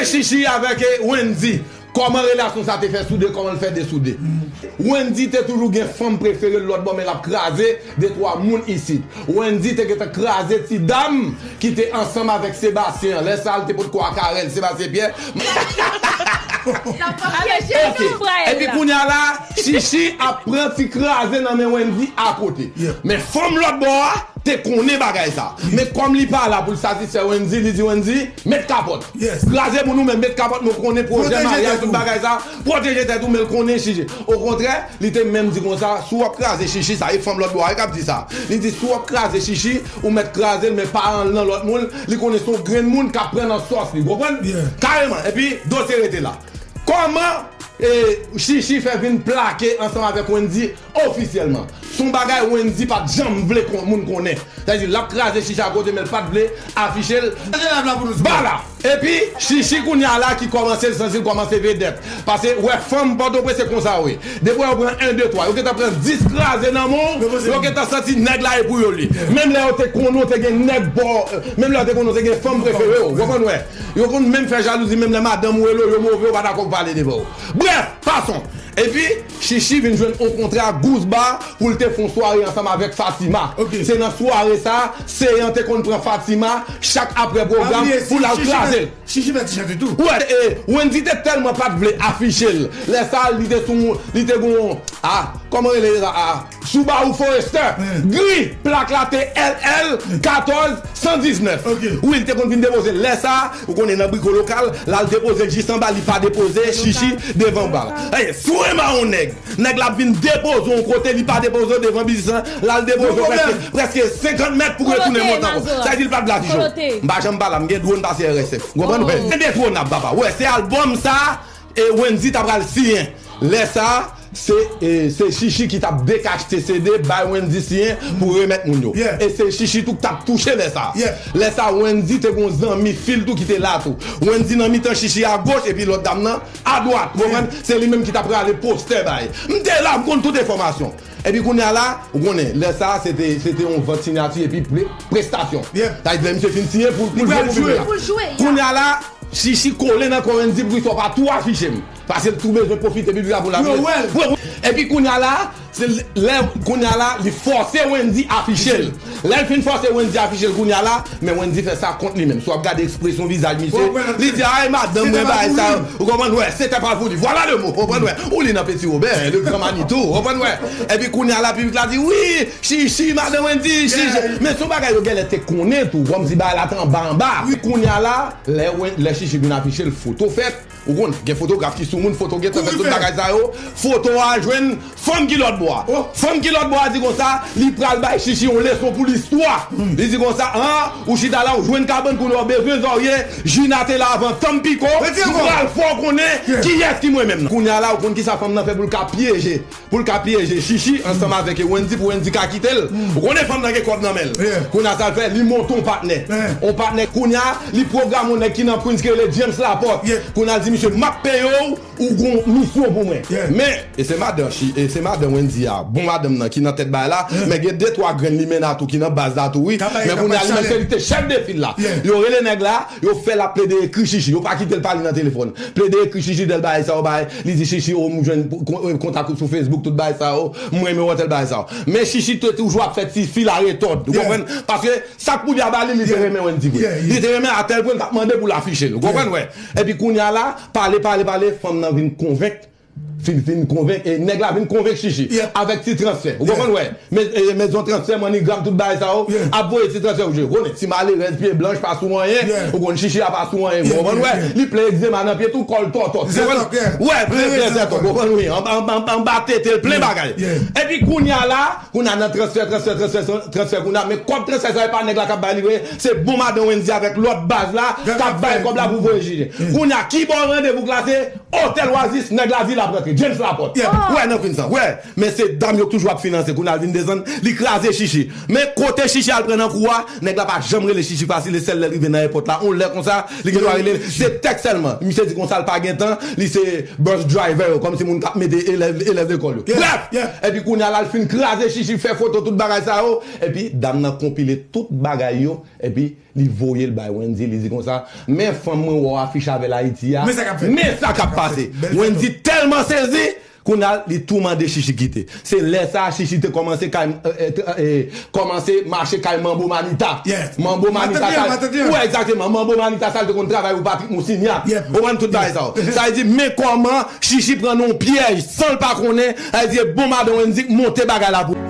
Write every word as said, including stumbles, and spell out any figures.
Chichi avèk, eh, Wendy. Kòman relasyon sa te fè soude, kòman l fè desoude? Wendy te toujou gen fanm prefere l lòt bò, men l ap kraze de twa moun isit. Wendy te gentan kraze ti dam ki te ansanm avèk Sebastien an. Lè sa a, l te potko ak Carel, Sebastien Pierre. Epi kounye a la, Chichi ap pran ti kraze nan men Wendy akote. Men fanm lòt bò a te konnen bagay sa. Men kòm li pa la pou l satisfè Wendy, li di Wendy, met kapòt. Kraze pou nou menm, met kapòt, nou konnen pwojè maryaj, tout bagay sa. Pwoteje tèt ou, men l konnen Chichi. Okontrè, li te menm di konsa, si w ap kraze Chichi, sa e fanm lòt bò a k ap di sa. Li di, si w ap kraze Chichi, ou mèt kraze l, men pa al nan lòt moun, li konnen se yon grenn moun k ap pran nan sòs li, w konprann? Kareman. Epi, dosye rete la. Kòman, eh, Chichi fè vin plake ansanm avèk Wendy ofisyèlman? Se yon bagay Wendy pa t janm vle kon-, moun konnen. Sa vle di, l ap kraze Chichi akote, men l pa t vle afiche l. Ba la. Epi, Chichi kounye a la ki kòmanse, l santi l kòmanse vedèt. Paske, wè, fanm Pòtoprens se konsa yo ye. Depi yo pran en, de, twa, yo gentan pran dis kraze nan men w, yo gentan santi nèg la e pou yo li. Menm lè yo te konnen w te gen nèg bò, menm lè yo te konnen w te gen fanm prefere w, w konprann, wè. Yo konn menm fè jalouzi, menm lè madanm ou rele w, yo move, yo pa dakò pou pale devan w. Brèf, pason. Epi, Chichi vin jwenn yon kontra Goose Bar pou l te fè yon sware ansanm avèk Fatima. Se nan sware sa, Seyan te konn pran Fatima chak apre pwogram pou l al kraze l. Chichi fè ti chante tou. Wè, e, Wendy te tèlman pa t vle afiche l. Lè sa, li te sou, li te gon, a, kòman rele sa, a, Subaru Forester. Gri, plak la te L L katòz san diznèf. Wi, li te konn vin depoze l. Lè sa, ou konnen nan briko lokal, l al depoze l jis anba, li pa depoze Chichi devan bar la. Ey, si w renmen yon nèg, nèg la ap vin depoze w yon kote, li pa depoze w devan biznis lan, l al depoze w prèske, prèske senkant mèt pou retounen monte ankò. Sa vle di l pa t vle afiche w. M pa janm pale, m gen dwòn pase R S F. Ou konprann, wè? Endetwonab, papa. Wè, se albòm sa, e Wendy ta pral siyen. Lè sa, se, e, se Chichi ki t ap dekachte C D, bay Wendy siyen pou remèt moun yo. E se Chichi tou k t ap touche lè sa. Lè sa, Wendy te gon zanmi fi l tou ki te la tou. Wendy nan mitan Chichi agoch, epi lòt dam nan adwat, ou konprann? Se li menm ki t ap rale postè bay. M te la, m konn tout enfòmasyon. Epi kounye a la, ou konnen, lè sa a, se te, se te yon vant siyati epi pre-, prestasyon. Sa vle di, lè misye fin siyen pou, pou l jwe pou piblik la. Kounye a la, Chichi kole nan kò Wendy pou sa w pa tou afiche m. Paske l tou bezwen pwofite piblik la pou l ap wè l. Epi kounye a la, se lè, kounye a la, li fòse Wendy afiche l. Lè l fin fòse Wendy afiche l kounye a la, men Wendy fè sa kont li menm. Si w ap gade ekspresyon vizaj misye, li di, ay, madanm mwen, bagay sa yo. Ou konprann? Wè, c'était pas voulu. Voilà le mot. Ou konprann? Wè. Ou li nan Petit Robert, le grand Manitou. Ou konprann? Wè. Epi kounye a la, piblik la di, wi, Chichi, madanm Wendy, Chichi. Men se yon bagay yo genlè te konnen tou, kòmsi bagay la te anba anba. Kounye a la, lè Wen-, lè Chichi vin afiche l, foto fèt. Ou konn, gen fotograf ki sou moun, foto gentan fèt, tout bagay sa yo. Foto a jwenn fanm ki lòt bò a. Fanm ki lòt bò a di konsa, li pral bay Chichi yon leson pou listwa. Li di konsa, an, ou chita la, ou jwenn kabann kounye a, ou bezwen zòrye, Jina te la avan Tampico, m pral fè w konnen kiyès ki mwen menm nan. Kounye a la, ou konn kisa fanm nan fè pou l ka pyeje. Pou l ka pyeje Chichi ansanm avèk Wendy, pou Wendy ka kite l. Ou konnen fanm nan gen kòb nan men l. Kounye a sa l fè, li monte yon patnè. Yon patnè, kounye a, li pwograme yon nèg ki nan Queens ki rele James Laporte. Kounye a l di misye, m ap peye w, ou gon misyon pou mwen. Men, e se madan Chi-, e se madan Wendy a, bon madanm nan ki nan tèt bagay la, men gen de twa grenn limena tou ki nan baz la tou, wi. Men kounye a, li menm se li ki te chèf de fil la. Yo rele nèg la, yo fè l ap plede ekri Chichi, yo pa kite l pale nan telefòn. Plede ekri Chichi, tèl bagay sa yo bay. Li di Chichi, o, m jwenn kon-, kontak ou sou Facebook, tout bagay sa yo, m renmen w, tèl bagay sa yo. Men Chichi te toujou ap fè ti fi la retòd, ou konprann? Paske sa k pou di a ba li, li te renmen Wendy vre. Li te renmen a tèl pwen l t ap mande pou l afiche l, ou konprann, wè? Epi kounye a la, pale, pale, pale, fanm nan vin konvenk, fin, fin konvenk, e nèg la vin konvenk Chichi avèk ti transfè, ou konprann, wè? Men, e, mezon transfè, MoneyGram, tout bagay sa yo, ap voye ti transfè pou Chichi. Ou konnen, ti malerèz, pye blanch, pa sou anyen. Ou konn Chichi a pa sou anyen, ou konprann, wè? Li plen egzema nan pye tou, kò l tòtò. Ou konprann? Wè, plen, plen zètòk, ou konprann, wi. Anba, anba, anba tete l, plen bagay. Epi kounye a la, kounye a nan transfè, transfè, transfè, transfè, kounye a, men kòb transfè sa, e pa nèg la k ap bay li, wi. Se bon madan Wendy avèk lòt baz la, k ap bay kòb la pou voye Chichi. Kounye a, ki bò randevou k la se? Otèl Oasis, nèg la di l ap rantre. James Laporte. Wè nan fin sa. Wè. Men se dam yo k toujou ap finanse. Kounye a l vin desann, li kraze Chichi. Men kote Chichi al pran nan kou a, nèg la pa janm rele Chichi fasil, e sèl lè l rive nan èpòt la, yon lè konsa, li gen dwa rele l. Se tèks sèlman. Misye di konsa l pa gen tan, li se bus driver yo, kòmsi moun k ap mete elèv, elèv lekòl yo. Brèf! Epi kounye a la, l fin kraze Chichi, fè foto, tout bagay sa yo. Epi dam nan konpile tout bagay yo, epi li voye l bay Wendy, li di konsa, men fanm mwen wè w afiche avè l Ayiti a, men sa k ap pase. Wendy tèlman sezi, kounye a li tou mande Chichi kite. Se lè sa a Chichi te kòmanse kay, eh, eh, eh, kòmanse mache kay Manbo Manita. Manbo Manita sa, wè, egzakteman, Manbo Manita sa l te konn travay pou Patrick Moussignac. Ou konprann tout bagay sa yo. Sa vle di, men kòman Chichi pran nan yon pyèj san l pa konnen, sa vle di, bon madan Wendy k monte bagay la pou